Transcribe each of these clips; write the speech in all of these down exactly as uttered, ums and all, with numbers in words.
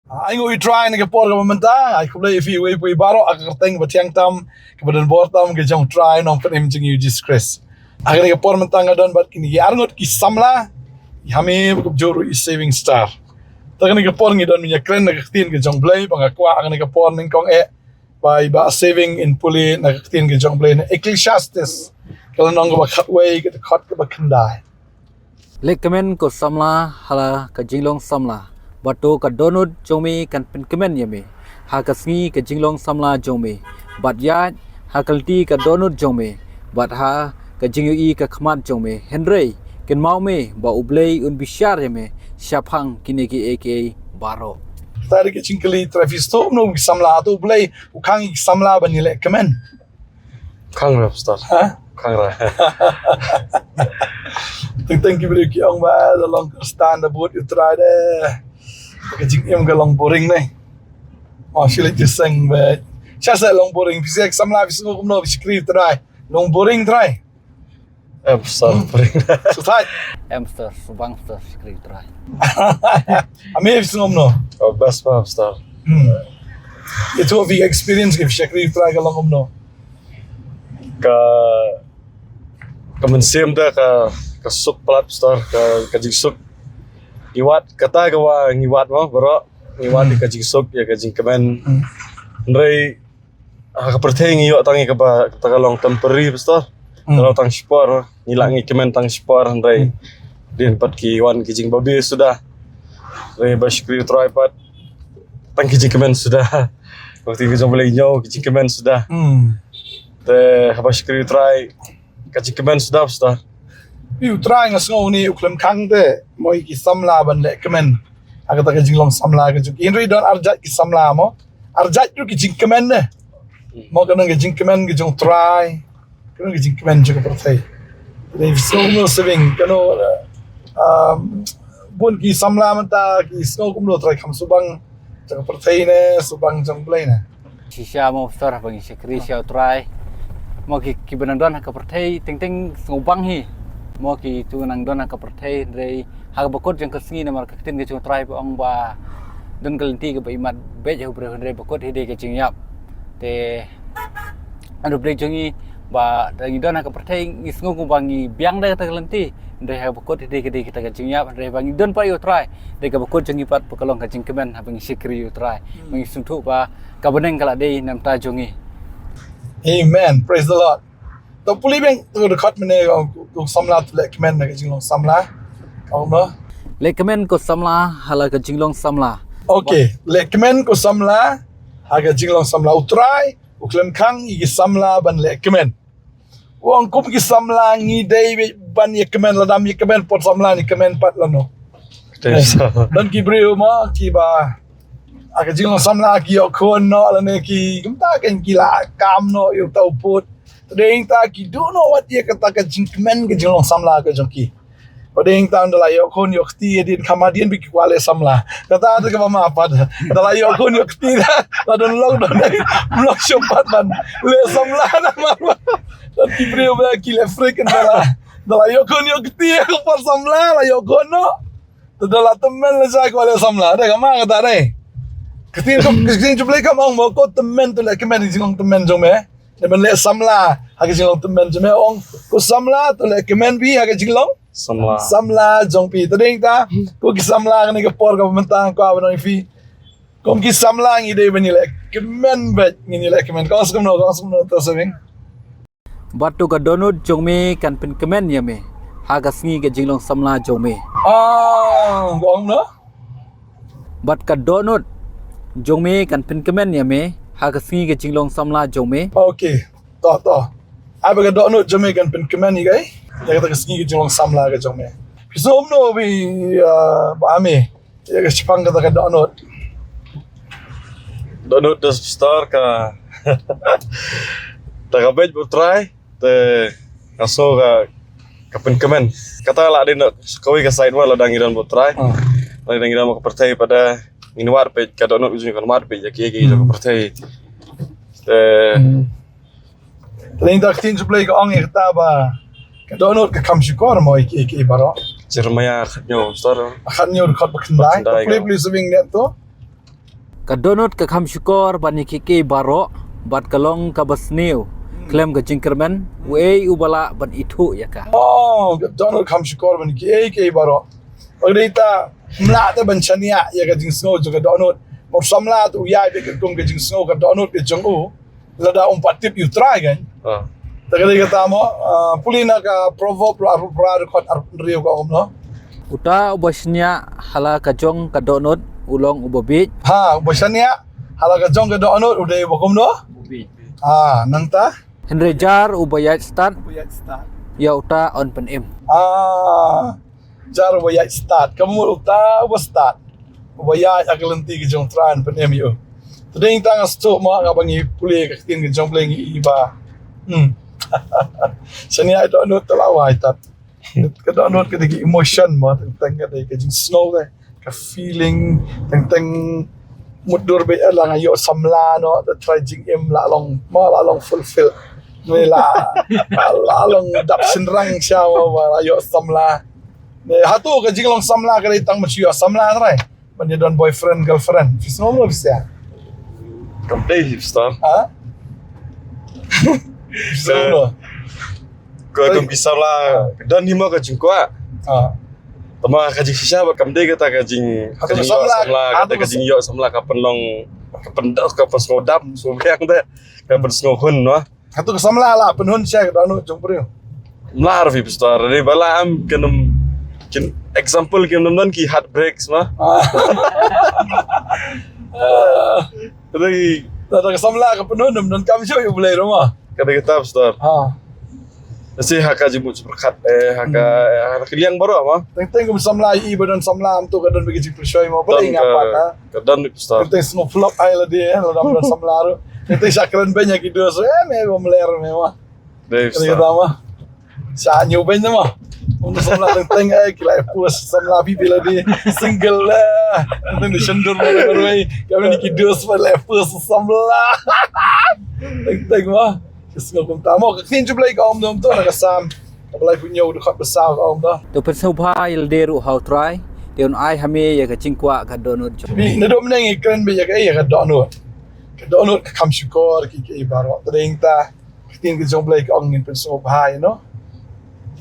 Ai nguh ïa u Trai na ka por kaba mynta, ai khublei ïa phi uwei pa uwei baroh ha ka kyrteng ba thiang tam, kaba don bor tam ka jong u Trai Nongpynim jong ngi u Jisu Khrist. Ha kane ka por mynta nga don bad kine ki arngut ki samla, i Hame bad kumjuh ruh i Saving Star. Te ha kane ka por ngi don ban ïakren na ka ktien ka jong u Blei, ba nga kwah ha kane ka por nyngkong eh ba i Bah Saving in pule na ka ktien ka jong u Blei na Ecclesiastes, ka lynnong kaba khatwei, ka dkhot kaba khyndai. Lehkmen ko samla ha la ka jinglong samla, bad to ka dohnud jong me kan pynkmen ïa me ha ka sngi ka jinglong samla jong me, bad ïaid ha ka lynti ka dohnud jong me, bad ha ka jingïohi ka khmat jong me. Hynrei kynmaw me ba u Blei un bishar ïa me shaphang kine kiei kiei baroh. Tang ka jingkylli, Trai, phi sngew kumno ki samla, to u Blei u khang ïa ki samla ban ïalehkmen? Khang re, Pastor. Ha? Khang re. Teng teng ki briew ki ong ba la long Khristan da bud ïa u Trai de, ka jingim ka long boring ne. Oh, shi leit jingïaseng ba sha sa long boring. Phi sha ki samla phi sngew kumno, phi shakri ïa u Trai? Long boring, Trai? Em, Pastor, boring. Shu thait. Em, Pastor, shu bang, Pastor, shakri ïa u Trai. Hame, phi sngew kumno? Oh, best pa, Pastor. Hmm. Ïa to phi experience ka phi shakri ïa u Trai ka long kumno? Ka, ka mynsiem da ka, ka suk palat, Pastor, ka, ka jingsuk. Ngi wad, kata ka wa ngi wad mo, baroh. Ngi wad, hmm, ïa ka jingsuk, ïa ka jingkmen. Hmm. Hynrei ha ka pyrthei ngi ïoh tang ïa kaba, kata ka long temporary, Pastor. Hmm. Ka long tang shipor, ngi lah ngi kmen tang shipor, hynrei, hmm, dien pat ki wan ki jingbabe suda. Hynrei ba shakri ïa u Trai pat, tang ki jingkmen suda. Ba ki jong U Blei ñiew, ki jingkmen suda. Hmm. Te haba shakri ïa u Trai, ka jingkmen suda, Pastor. Ïa u Trai nga sngew une u khlem khang te mo ïa ki samla ban lehkmen ha kata ka jinglong samla ka jong ki. Hynrei don arjait ki samla mo. Arjait ruh ki jingkmen ne. Mo, ka don ka jingkmen ka jong u Trai, ka don ka jingkmen jong ka pyrthei. Te phi sngew kumno, Saving, ka don, um, bun ki samla mynta ki sngew kumno, Trai, kham shu bang jong ka pyrthei ne, shu bang jong U Blei ne? Shisha mo, Pastor, ba ngi shakri sha u Trai. Mo, ki, kiba nang don ha ka pyrthei teng teng sngewbang hi. Mo, ki tu nang don ha ka pyrthei, hynrei ha kaba kut jong ka sngi, namar ka ktien ka jong u Trai ba ong ba don ka lynti kaba imat beit ha u briew, hynrei ba kut hi dei ka jingïap. Te, ïa u Blei jong ngi, ba da ngi don ha ka pyrthei ngi sngew kumba ngi biang da kata ka lynti, hynrei ha kaba kut hi dei ka, dei kata ka jingïap, hynrei ba ngi don pat ïa u Trai, dei kaba kut jong ngi pat ba ka long ka jingkmen haba ngi shakri ïa u Trai. Hmm. Ba ngi sngewthuh ba ka bneng ka la dei na bynta jong ngi. Amen. Praise the Lord. To pule biang to ka dkhot mynne, ko, ko samla, to lehkmen ha ka jinglong samla. Ong mo? Lehkmen ko samla ha la ka jinglong samla. Okay, lehkmen ko samla ha ka jinglong samla. U Trai u khlem khang ïa ki samla ban lehkmen. U ong kum ki samla ngi dei ban ïakmen, lada ym ïakmen por samla, ïakmen pat lano. Te, eh, sa don ki briew mo kiba ha ka jinglong samla ki ïoh khun noh lane ki, kumta kein, ki la kam noh ïa uta u pud. Te dei ta ki duh noh wat ïa kata ka jingkmen ka jinglong samla ka jong ki. Ba dei ta ynda la ïoh khun ïoh kti, hadien kham hadien bad ki kwah leh samla. Kata te kaba ma pat. Ynda la ïoh khun ïoh kti da, la don long don dei, ym long shuh pat ban leh samla namar ba don ki briew ba ki leh freak ynda la, ynda la ïoh khun ïoh kti ha ka por samla, la ïoh khun noh. Te da la tymmen la jai kwah leh samla, da kama kata dei. Ka ktien ka, ka ktien jong U Blei kam ong mo ko tymmen to lehkmen ha ka jinglong tymmen jong me. Te ban leh samla ha ka jinglong tymmen jong me, ong ko samla to lehkmen phi ha ka jinglong samla, samla jong phi. Te dei ta ko ki samla kane ka por kaba mynta, kwah ban ong ïa phi, kum ki samla ngi dei ban ïalehkmen bad ngin ïalehkmen. Ka ong kumno, ka ong kumno, to Saving? Bad to ka dohnud jong me kan pynkmen ïa me ha ka sngi ka jinglong samla jong me. Ah, ka ong kumno? Bad ka dohnud jong me kan pynkmen ïa me ha ka sngi ka jinglong samla jong me. Okay. To, to. Ai ba ka dohnud jong me kan pynkmen ïa ka, ïa kata ka sngi ka jinglong samla ka jong me. Phi sngew kumno phi, ah, Bah Hame, ïa ka shaphang kata ka dohnud? Dohnud da Pastor ka, ta ka beit bad u Trai, te ka sngew ka, ka pynkmen. Kata la dei na kawei ka side mo, lada ngi don bad u Trai. Ah. Lada ngi don bad ka pyrthei pat da ngin wad beit ka dohnud, ka jong ngi kan wad beit ïa ki, ïa ki jong ka pyrthei. Te, hmm, Te dei ta ka ktien jong U Blei ka ong ïa kata ba ka dohnud ka kham shukor mo ïa ki, ïa ki baroh. Jeremiah khathynñiew, Pastor. Khathynñiew dkhot ba khyndai. Ba khyndai. To pule, pule Saving ïa to. Ka dohnud ka kham shukor ban ïa kiei kiei baroh, bad ka long kaba sniew khlem ka jingkyrmen, uei uba lah ban ithuh ïa ka? Oh, ka dohnud kham shukor ban ïa kiei kiei baroh. Bad dei ta, ym lah te ban shaniah ïa ka jingsngew jong ka dohnud. Bad samla te u ïaid beit katkum ka jingsngew ka dohnud ka jong u. Lada um pat tip ïa U Trai kan. Ah. Te ka dei kata mo, ah, pule na ka Proverb arphew phra dkhot arphew hynriew ka ong kumno? Uta uba shaniah ha la ka jong ka dohnud u long uba bieit. Ha, uba shaniah ha la ka jong ka dohnud u dei uba kumno? Uba bieit. Ah, nangta? Hynrei jar uba ïaid stad, uba ïaid stad, ïa uta un pynim. Ah, jar uba ïaid stad, ka mut uta uba stad, uba ïaid ha ka lynti ka jong U Trai un pynim ïa u. Te dei tang shuh mo, haba ngi pule ka ktien ka jong U Blei ngi i ba, hmm. Shaniah dohnud te la wai tad. Ka dohnud ka dei ka emotion mo, teng teng ka dei ka jingsngew ka, ka feeling, teng teng mutdur beit la nga ïoh samla noh, te trai jingim la long mo, la long fulfill. Ngi la, la long dap shynrang sha mo, ba la ïoh samla. Ne, hato ka jinglong samla ka dei tang ban shu ïoh samla trai? Ban ïa don boyfriend, girlfriend. Phi sngew mo, phi sngew? Kam dei hi, pastor. Ha? Phi sngew mo? Ka dum ki samla, don hi mo ka jingkwah. Ha. Tangba ka jingshisha ba kam dei kata ka jing, ka jingïoh samla, kata ka jingïoh samla ka pynlong, ka pyndoh, ka pynsngewdap, sngewbiang te, ka pynsngewhun, noh. Hato ka samla la pynhun sha ka dohnud jong u briew? Ym lah ruh phi pastor, dei ba la em kin, kin example kin don ki heartbreaks ma. Ah. Dei. Tang ka samla ka pynhun ym donkam shuh ïa U Blei ruh ma. Ka dei kata pastor. Ha. Lehse ha ka jingmut jingpyrkhat, eh, ha ka, ha ka liang baroh ma. Teng teng kum samla ïa i ba don samla, ym tang ka don ba ka jingpyrshoi ma. Ba dei nga pat ha. Ka don, pastor. Teng teng sngewphlop ai lade, eh, lada ym don samla ruh. Teng teng sha kren beiñ ïa ki dos, eh, me ba mler me ma. Dei, pastor. Kata ma. Sha ñiew beiñ ma. Ym don samla teng teng, eh, ki la post samla phi phi lade. Single la. Teng teng shendur ma, ka mut ki dos ba la post samla. Teng teng ma. Ki sngew kumta mo, ka ktien jong U Blei ka ong kumno na ka Salm kaba laiphew hynñiew dkhot ba saw ka ong kumno? To pynsngewbha ïa lade ruh ha U Trai, te un ai ha me ïa ka jingkwah ka dohnud jong me. Naduh mynne ngi kren beit ïa ka, ïa ka dohnud. Ka dohnud ka kham shukor kiei kiei baroh. Te dei ta ka ktien ka jong U Blei ka ong ngin pynsngewbha ïa no?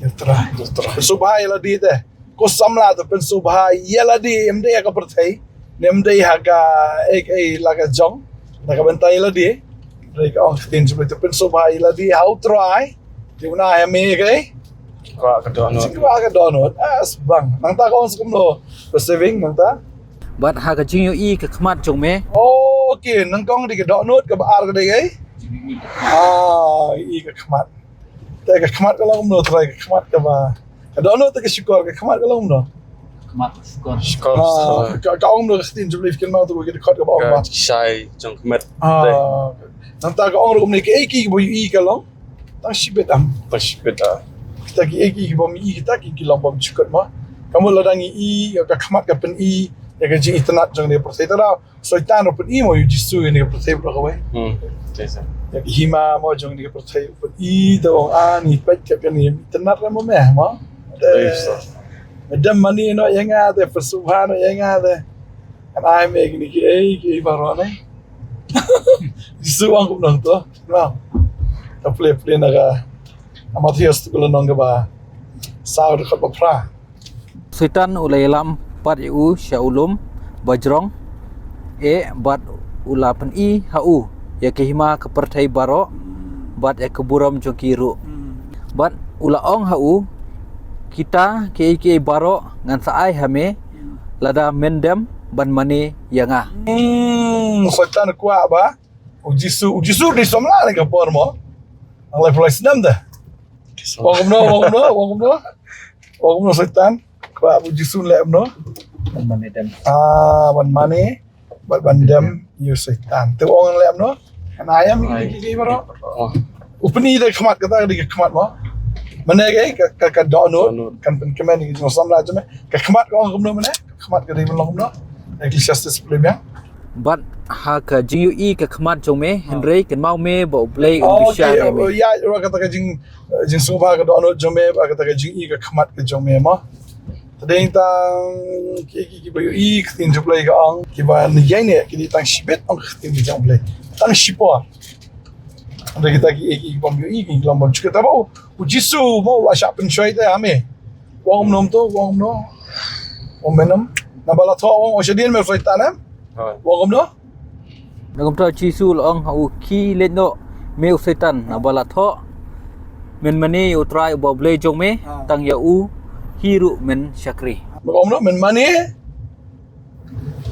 Ïa U Trai. Ïa U Trai. Pynsngewbha ïa lade te. Ko samla te pynsngewbha ïa lade, ym dei ha ka pyrthei, ne ym dei ha ka, eh, eh, la ka jong, na ka bynta ïa lade. Dei ka ong ka ktien jong U Blei te pynsngewbha ïa lade ha U Trai. Te un ai ha me ka, eh? Kwah ka dohnud. Kwah ka dohnud. Ah, sbang. Nangta ka ong sa kumno? Ba saving nangta. Bad ha ka jingïohi ka khmat jong me. Okay, nang ka ong dei ka dohnud, kaba ar ka dei ka, eh? Ah, i ka khmat. Te ka khmat ka long kumno trai, ka khmat kaba, ka dohnud te ka shukor, ka khmat ka long kumno? Khmat shukor. Shukor. Ah, ka, ka ong kumno ka ktien jong U Blei, kynmaw to ka dkhot kaba ong ba. Ka shai jong khmat. Ah, nangta ka ong ruh kumne, kiei kiei kiba ïohi ka long tang shibit am. Tang shibit ah. Kita kiei kiei kibym ïohi kita ki, ki long bymjukut ma. Ka mut lada ngi i, ka khmat ka pyni ïa ka jingitynnad jong kane ka pyrthei, te lada Soitan ruh u pyni mo ïa u Jisu ïa kane ka pyrthei baroh kawei. Hmm. Ïa ka hima mo jong kane ka pyrthei u pyni, te u ong, ah, ngi peit kat kane, itynnad ruh mo me mo. Te me dem mane noh ïa nga, te pynsngewbha noh ïa nga te. Ngan ai me kine kiei kiei baroh ne. Jisu u ong kumno to. Ka plie plie na ka, na Mathaios tu ka lynnong kaba saw dkhot ba phra. Soitan u la ïalam pat ïa u sha u lum ba jrong eh, bad u la pyni ha u ïa ka hima ka pyrthei baroh bad ïa ka burom jong ki ruh. Bad u la ong ha u, kita kiei kiei baroh ngan sa ai ha me lada men dem ban mane ïa nga. Hmm, Soitan u kwah ba u Jisu, u Jisu u dei samla ne ka por mo. Nang lai pulai snem dah. Ong kumno, ong kumno, ong kumno. Ong kumno Soitan. Ba u Jisu leh kumno? Ban mane dem. Ah, ban mane. Bad ban dem ïa u Soitan. Te ong leh kumno? Kan ai ïa me ki, ki, ki baroh. U pyni da ka khmat, kata da ka khmat mo. Mane ka, ka, ka, ka dohnud. Kan pynkmen ïa ka jingsamla jong me. Ka khmat ka ong kumno mane? Ka khmat ka dei ban long kumno? Ecclesiastes pule biang. Bad ha ka jingïohi ka khmat jong me, hynrei kynmaw me ba U Blei un bishar ïa me. Ïa, ïa kata ka jing, jingsngewbha ka dohnud jong me, ba kata ka jingïohi ka khmat ka jong me mo. Te dei tang ki, ki, kiba ïohi ka ktien jong U Blei ka ong, kiba ïaineh ki dei tang shibit ong ka ktien jong U Blei. Tang shipor. Hynrei kita ki, ki, kibym ïohi ki long bym shu kata ba u, u Jisu mo u la shah pynshoi te ha me. U ong kumno to, u ong kumno. U ong me, naba la thoh u ong, u shadien me u Soitan em. U ong kumno. Na kumta u Jisu u la ong ha u, khie leit noh me u Soitan, naba la thoh, men mane ïa U Trai uba U Blei jong me, tang ïa u hi ruh men shakri. Me ong kumno, men mane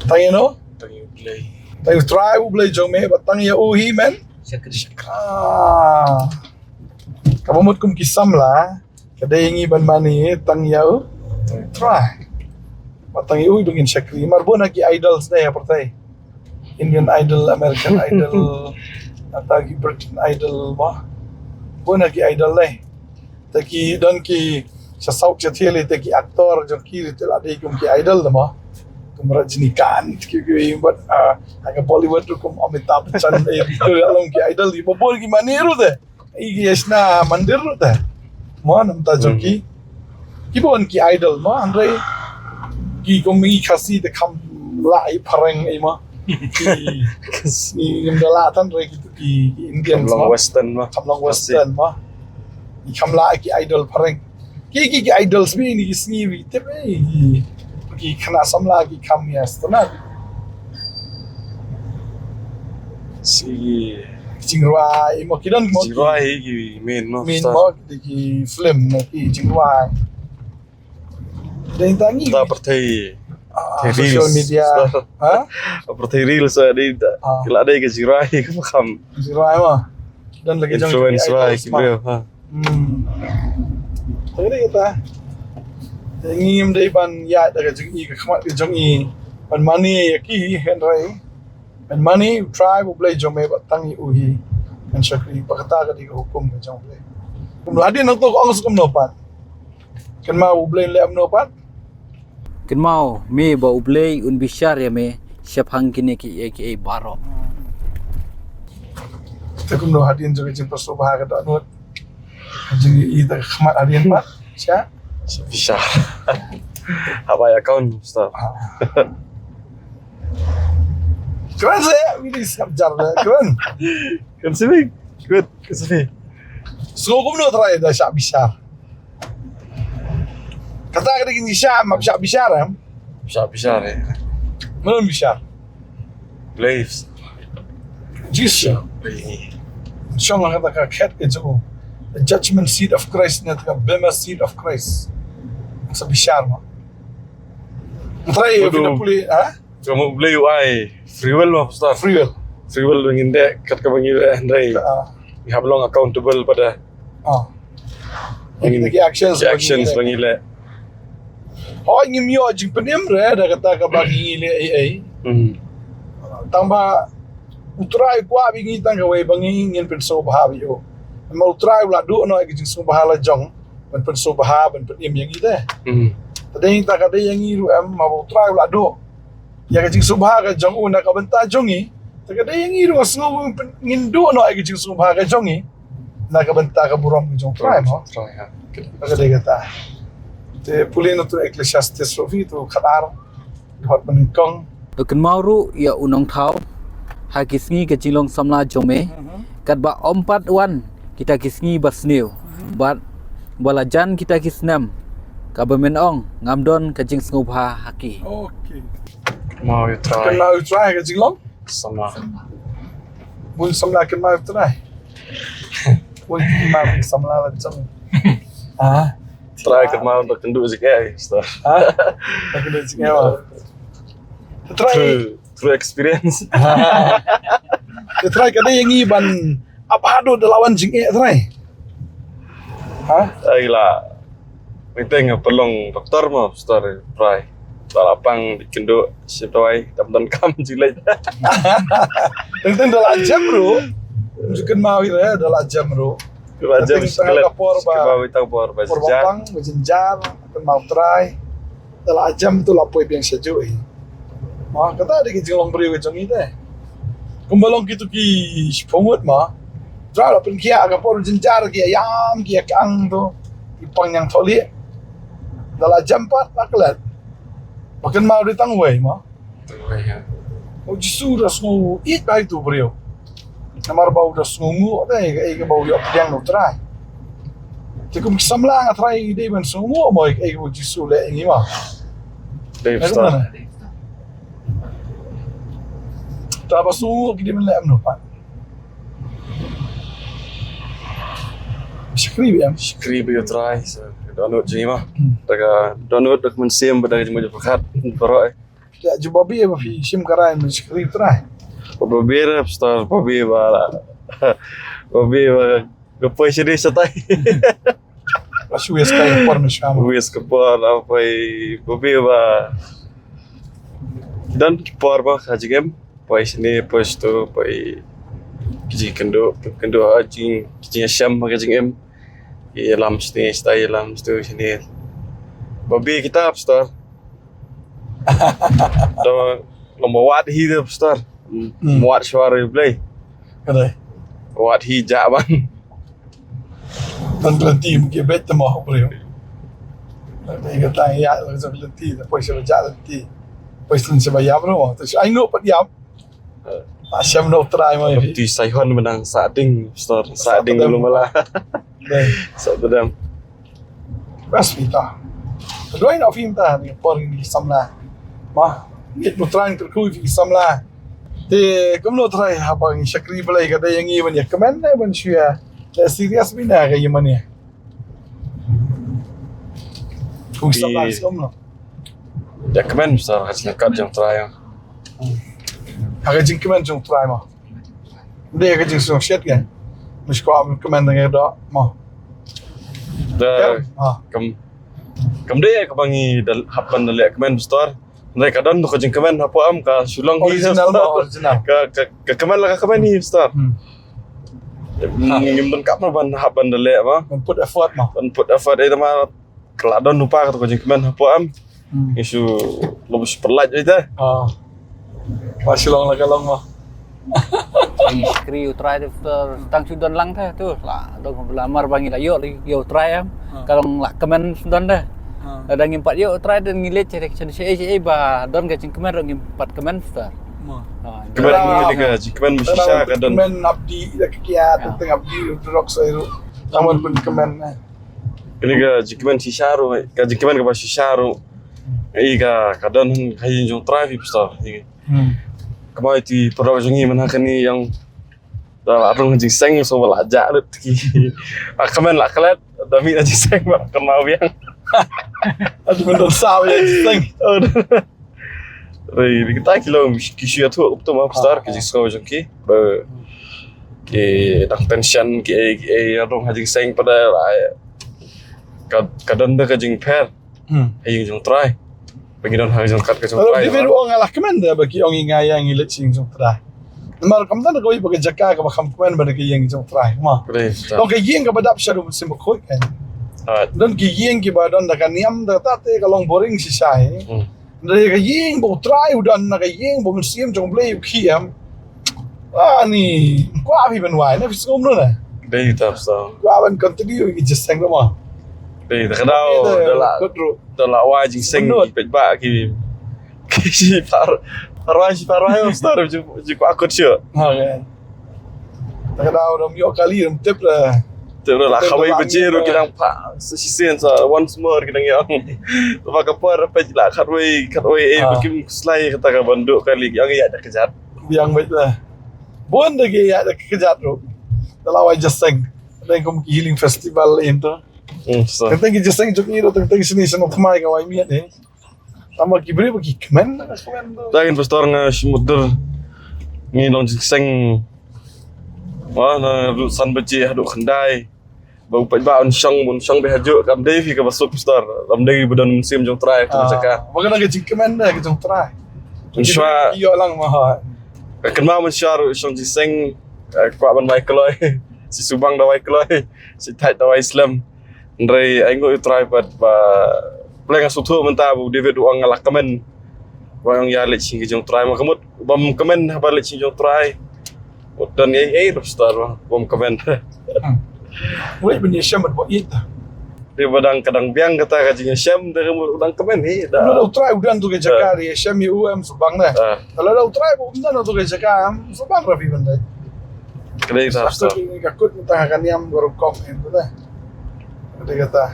tang ïa uno? Tang ïa U Blei. Tang ïa U Trai U Blei jong me, bad tang ïa u hi men shakri. Ah. Kaba mut kum ki samla, ka dei ngi ban mane tang ïa U Trai. Bad tang ïa u hi ba ngin shakri. Mar bun ha ki idols ne ha pyrthei. Indian Idol, American Idol, ata ki Britain Idol mo. Bun ha ki idol ne. Te ki don ki sha South sha Thailand te ki actor jong ki te la dei kum ki idol mo. Kum Rajinikanth ki, ki, bad, ah, ha ka Bollywood ruh kum Amitabh Bachchan, eh, ki ruh long ki idol, ki bun ki mane ruh te. Ïa ki ïa shna mandir ruh te. Mo, namar ta jong ki. Ki bun ki idol mo, hynrei ki kum ngi Khasi te kham lah ïa phareng ïa mo. Ki, ki ngim da lah than, hynrei ki, ki, ki Indian mo. Kham long western mo. Kham long western mo. Ki kham lah ïa ki idol phareng. Ki, ki, ki idols ba ïa kine ki sngi ba ïa tip, eh, ki, ki khynnah samla ki kham ïa sngewtynnat. Ki jingrwai mo, ki don mo, ki jingrwai ki main mo, main mo, ki film mo, ki jingrwai. Dei tang ngi. Da pyrthei, ah, pyrthei social reels, media. Ha? Pyrthei reels, eh, dei da. Ah. Ki la dei ki jingrwai, ki kham. Jingrwai mo. Don la ki jong influence ki bai idols ki mo. Briew, ha. Hmm. Te dei kata. Te ngi ngim dei ban ïaid da ka jong i, ka khmat ka jong i ban mane ïa ki, hynrei ban mane U Trai U Blei jong me bad tang ïa u hi men shakri, bad kata ka dei ka hukum ka jong U Blei. Kumno hadien nangto ka ong sa kumno pat? Kynmaw U Blei un leh kumno pat? Kynmaw me ba U Blei un bishar ïa me shaphang kine kiei kiei baroh. Te kumno hadien jong ka jingpynsngewbha ka dohnud? Ka jingïohi da ka khmat hadien pat? Sha? Sha bishar. Haba ïa account, Pastor. Ah. Kren se, ïa, ïa, sngap jar le, kren. Kren sini. Good, kren sini. Sngew kumno Trai da shah bishar? Kata ka dei ka jingshah, map shah bishar, em? Shah bishar, eh. Mano bishar? Blei. Jisu. Blei. Shong ha kata ka khet ka jong u. The judgment seat of Christ, ne kata ka bema seat of Christ. Sa bishar mo. Trai, waduh. Phi da pule, ha? Ka mut Blei u ai free will mo, Pastor. Free will. Free will ngin dei kat kaba ngi leh, hynrei. Ah. Ngi hap long accountable pat da. Ah. Ngin ki actions, ki actions ba ngi leh. Hooid ngim ïoh jingpynim re da kata kaba ngi leh ei ei. Hmm. Tang ba U Trai u kwah ba ngi tang kawei ba ngi ngin pynsngewbha bad u. Namar U Trai u la duh noh ïa ka jingsngewbha la jong ban pynsngewbha, ban pynim ïa ngi te. Hmm. Te dei ta ka dei ïa ngi ruh em, ma U Trai u la duh ïa ka jingsngewbha ka jong u na ka bynta jong ngi. Te ka dei ïa ngi ruh sngew ngin duh noh ïa ka jingsngewbha ka jong ngi na ka bynta ka burom ka jong U Trai mo. Trai, ha. Ka dei kata. Te pule na tu Ecclesiastes ruh phi tu khatar. Dkhot ba nyngkong. To kynmaw ruh ïa u nongthaw ha ki sngi ka jinglong samla jong me. Mhm. Katba ym pat wan kita ki sngi ba sniew. Mhm. Bad ba la jan kita ki snem, kaba men ong ngam don ka jingsngewbha ha ki. Okay. Kynmaw ïa U Trai. Kynmaw ïa U Trai ha ka jinglong samla. Bun samla kynmaw ïa U Trai. Bun kynmaw ïa samla la jong. Ah. Trai kynmaw da kynduh jingeh, Pastor. Ha? Da kynduh jingeh, wa. Trai. Through, through experience. Trai ka dei ïa ngi ban ap haduh da la wan jingeh, Trai. Ha? Ai la. Mynta nga pynlong doktor mo, Pastor, Trai. Ba la pang dei kynduh shi dawai, tam donkam jingeh. Teng teng da la jem ruh. Ju kynmaw ïa re, da la jem ruh. Da la jem. Teng teng shi klet, ka por ba, shi klet ba, por ba jynjar. Pang ba jynjar, kynmaw Trai. Da la jem tu la poi biang sha juh hi. Ma kata dei ka jinglong briew ka jong ngi te. Kumba long kitu ki shiphew ngut ma. Trai la pynkhiah ka por jynjar ki ïam ki ïa kang tu. Ki pang ñiangthohlieh. Da la jem pat la klet. Ba kynmaw dei tang wei mo. Tang wei, ha. U Jisu u da sngew ïeit bha ïa utu u briew. Namar ba u da sngewnguh te ïa kaei kaba u ïoh pdiang na u Trai. Te kum ki samla nga tharai ngi dei ban sngewnguh mo ïa kaei kaba u Jisu u leh ïa ngi mo. Dei, Pastor. Te ba sngewnguh ki dei ban leh kumno pat? Shakri biang. Shakri biang ïa u Trai, sa ka dohnud jong ngi mo. Hmm. Da ka dohnud, da ka mynsiem, bad da ka jingmut jingpyrkhat baroh, eh. Ïa, jubab ïa ba phi shim ka rai ban shakri ïa u Trai. Ba babe re, Pastor, babe ba la. Babe ba ka poi shane shatai. Ba shu waste ka por mynshuwa mo. Waste ka por, la poi, babe ba. Don ki por ba ka jingim. Poi shane, poi shato, poi ki jingkynduh, kynduh ha jing, ki jingïashem ha ka jingim. Ïalam shane, shatai, ïalam shato, shane. Babe kita, Pastor. To, lom ba wad hi de, Pastor. Hmm. Wad shuwa re Blei. Ka dei. Wad hi jah ban. Don ka lynti, ki beit te mo briew. Lada ka tang ïa la ka jong ka lynti, te poi sha ba jah lynti. Poi sha ba ïap ruh mo. Te shu ai nguh pat ïap. Ba shem na u Trai mo ïa phi. Ti sai hon mynang sa ding, Pastor. Sa ding lum la. Dei. Sa dam. Bas phi ta. Duwai na phi mynta, ni por ni samla. Ma, ni u Trai tyrkhu phi samla. Te kumno Trai haba ngi shakri Blei, ka dei ïa ngi ban ïa kmen ne ban shu ïa. Te serious bha na ka ïa mane. Kong sa ba sum no. Ïa kmen sa ka jingkat jong Trai. Ha ka jingkmen jong Trai mo. Dei ka jingsngewsih ka. Mys kwah kmen da nga doh mo. Da kam, kam dei ka ba ngi da hap ban da leh kmen, Pastor. Hynrei ka don ka jingkmen hapoh am, ka shu long hi, original mo, Pastor. Original. Ka, ka, ka kmen la ka kmen hi, Pastor. Hmm. Ngim don kap ban hap ban da leh mo. Ban put effort mo. Ban put effort, eh, tama ka la don u pa ka jingkmen hapoh am. Hmm. Ngi shu lum shu pynlait ïa ita. Ah. Ba shu long la ka long mo. Ngi shakri ïa u Trai te, Pastor, tang shu don lang te tu. La don ka lamar ba ngi la ïoh ïa u Trai em. Ah. Ka long la kmen shu don te. Ah. Lada ngim pat ïoh u Trai te ngi leit sha, sha, sha, sha, ba don ka jingkmen ruh ngim pat kmen, Pastor. Mo. Ah, kmen, ka jingkmen ba shisha ka don. Kmen abdi da ka kiad, teng abdi u drok sa ruh. Tang ban pynkmen, eh. Kane ka jingkmen shisha ruh, ka jingkmen kaba shisha ruh. Ïa ka, ka don ha ïing jong Trai phi, Pastor. Hmm. Kumba ïa ti paralok jong ngi mynta kane ïa nga da la rung jingseng, so ba la jah lut ki. La kmen la klet, da mih na jingseng ba la kynmaw biang. Atu mynta sa ïa jingseng. Ei, kita ki long ki shu ïathuh kumta ma, Pastor, ki jingsngew jong ki. Ba ki dang tension, ki ei, ki ei, ïa rung ha jingseng pat da la. Ka, ka don da ka jingpher. Hmm. Ha ïing jong Trai. Ba ngi don ha ka jingkat ka jong Trai. David u ong nga la kmen da ba ki ong ïa nga ïa ngi leit sha ïing jong Trai. Namar kam don kawei pat ka jaka kaba kham kmen bad ka ïing jong Trai. Ma. Don ka ïing kaba dap shaduh Mynsiem Bakhuid kan. Don ki ïing kiba don da ka niam da kata te ka long boring shisha. Hmm. Hynrei ka ïing ba u Trai u don, na ka ïing ba u Mynsiem jong u Blei u khie em. Ani, kwah phi ban wai, na phi sngewbha na. Dei ta sa. Kwah ban continue ki jingïaseng ruh ma. Dei, da ka daw, da la, da la wai jingïaseng ki paidbah ki, ki shi par, par wai, shi par wai, Pastor, ji, ji kwah kut shuh. Okay. Te ka daw dang ïoh kali dang tip la. Tip la, la kawei baje ruh ki dang phah sa shisien sa once more ki dang ïoh. Ba ka por peit la khatwei, khatwei, eh, ba kim khuslai kata ka ban duh kali ki ïoh ïa da kjat. Biang beit la. Bun da ki ïa da kjat ruh. Da la wai jingïaseng. Dang kum ki healing festival in to. Hmm, so. Teng teng ki jingïaseng jong ngi ruh teng teng sini sini thymmai ka wai miet eh. Tang ba ki briew ba ki kmen, kmen tu. Tang Pastor nga shu mutdur. Ngi long jingïaseng. Wa na ruh san baje haduh khyndai. Ba u paidbah un shong, un shong beit hajuh kam dei phi kaba suk Pastor. Kam dei ba don Mynsiem jong Trai tu jaka. Ba ka dang ka jingkmen da ka jong Trai. Mynshuwa. Ïoh lang ma ha. Ka kynmaw mynshuwa ruh shong jingïaseng, eh, kwah ban wai kloi. Shi subang da wai kloi. Shi thait da wai slem. Hynrei ai nguh ïa u Trai pat ba pleng nga sngewthuh mynta ba u David u ong nga la kmen. Ba ong ïa leit sha ïing jong u Trai ma ka mut bym kmen haba leit sha ïing jong u Trai. Mut don ei ei ruh Pastor ba bym kmen. Wei ban ïashem bad ba ïeit. Dei ba dang ka dang biang kata ka jingïashem, dei ka mut u dang kmen hi da. Lada u Trai u don tu ka jaka, dei ïashem ïa u em shu bang dei. Ah. Lada u Trai ba um don tu ka jaka em shu bang ra phi ban dei. Ka dei kata, Pastor. Ka kut mynta ka niam ka rukom em tu dei. Ka dei kata.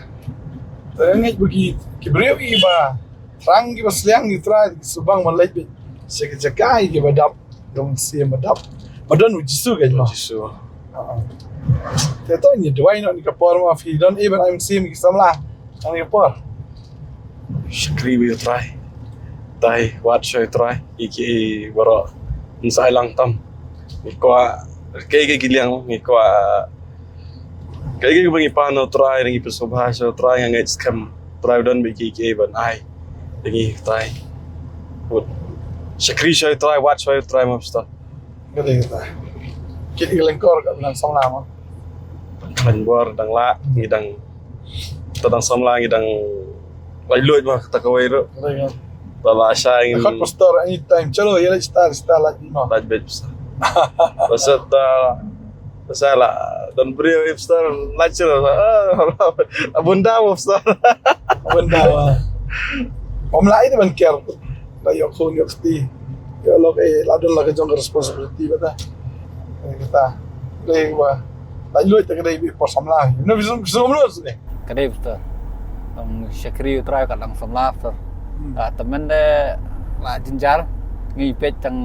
Te ngeit ba ki, ki briew ki ba thrang ki ba sliang ki Trai ki shu bang ban leit beit sha ka jaka ki ba dap. Dong siem ba dap. Ba don u Jisu ka jong. Jisu. Ha. Te to ngi duwai noh kane ka por ma phi don, eh, ban ai mynsiem ki samla. Kane ka por. Shakri ïa u Trai. Trai, wad sha u Trai. Ïa ki baroh. Ngin sa ai lang tam. Ngi kwah. Kaei kaei ki liang. Ngi kwah. Kaei kaei ba ngi pan na u Trai, ngi pynsngewbha sha u Trai, nga ngeit skhem. Trai u don bad kiei kiei ban ai. Ngi Trai. Shakri sha u Trai, wad sha u Trai, ma Pastor. Ka dei kata. Kit ki lyngkor ka dang samla mo. Lyngkor dang lah, ngi dang, ta dang samla ngi dang laitluid mo kata kawei ruh. Ka dei kata. Ta la sha ngi. Khot Pastor anytime. Chalo, ïa leit star, star leit mo. Leit beit Pastor. Pastor ta, Pastor la don briew, eh, Pastor leit sha. Ah, bun daw Pastor. Bun daw. Ym lah ïa ban ker. La ïoh khun ïoh kti. Ïoh lok, eh, la don la ka jong ka responsibility bad ta. Eh, kata. Dei ba. La ïoh ta ka dei beit por samla. No, bisum, bisum lo sini. Ka dei Pastor. Tang shakri u Trai ka dang samla Pastor. Hmm. Ah, tymmen de la jynjar. Ngi peit tang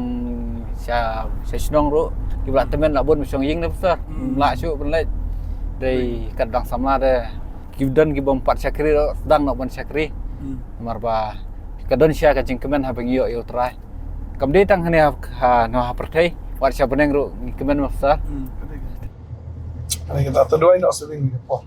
sha, sha shnong ruh. Ki ba la tymmen la bun ba shong ïing de Pastor. Hmm. La shu ban leit. Dei ka dang samla de. Ki don ki bym pat shakri ruh, sdang noh ban shakri. Hmm. Namar ba ka don sha ka jingkmen haba ngi ïoh ïa u Trai. Kam dei tang hangne ha, ha, noh ha pyrthei, wat sha bneng ruh ngi kmen ma Pastor. Hmm. Hangne kita ta duwai noh sha bneng ka por.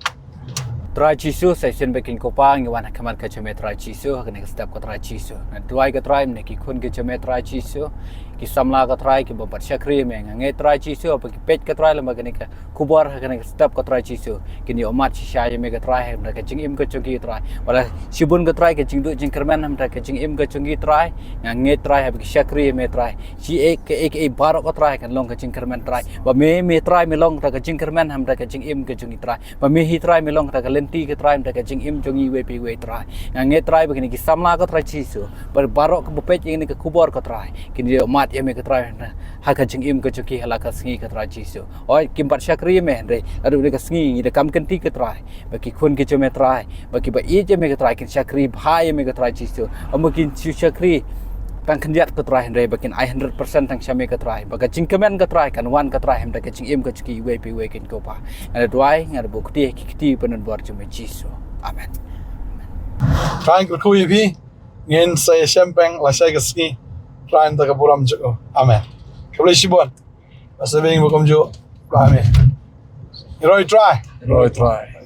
Trai Jisu, sa shisien bad kane ka por ngi wan ha khmat ka jong me Trai Jisu, ha kane ka step ko Trai Jisu. Nga duwai ko Trai, mynne ki khun ki jong me Trai Jisu, ki samla ko Trai, ki bym pat shakri me, nga ngeit Trai Jisu, haba ki peit ko Trai, lem bad kane ka khubor ha kane ka step ko Trai Jisu. Kin ïoh mad shisha ïa me ko Trai, ha ka jingim ka jong ki Trai. Wat la shibun ko Trai ka jingduh jingkyrmen ha ka jingim ka jong ki Trai. Nga ngeit Trai haba ki shakri ïa me Trai. Shi ek ek ek baroh ko Trai kan long ka jingkyrmen Trai. Ba me me Trai me long ka jingkyrmen ha ka jingim ka jong ki Trai. Ba me hi Trai me long ka lynti ko Trai ha ka jingim jong iwei pa iwei Trai. Nga ngeit Trai ba kine ki samla ko Trai Jisu. Ba baroh kiba peit ïa kane ka khubor ko Trai. Kin ïoh mad ïa me ko Trai. Ha ka jingim ka jong ki ha la ka sngi ko Trai Jisu. Oi, kim pat shakri ïa me hynrei. Naduh kane ka sngi ngi da kam kynti ko Trai. Ba ki khun ki jong me Trai. Ba kiba ïeit ïa me ko Trai kin shakri bha ïa me ko Trai Jisu. Ym kin shu shakri tang khyndiat ko Trai hynrei ba kin ai hundred percent tang sha me ko Trai. Ba ka jingkmen ko Trai kan wan ko Trai ha ka jingim ka jong ki iwei pa iwei kin ko Pa. Nga da duwai, nga da buh kti, ki kti pynbor jong me Jisu. Amen. Trai kyrkhu ïa phi. Ngin sa ïashem peng lashai ka sngi. Trai mynta ka burom jong u. Amen. Khublei shibun. Ba sa beng ba kumjuh. Amen. Ïaroh Trai. Ïaroh Trai.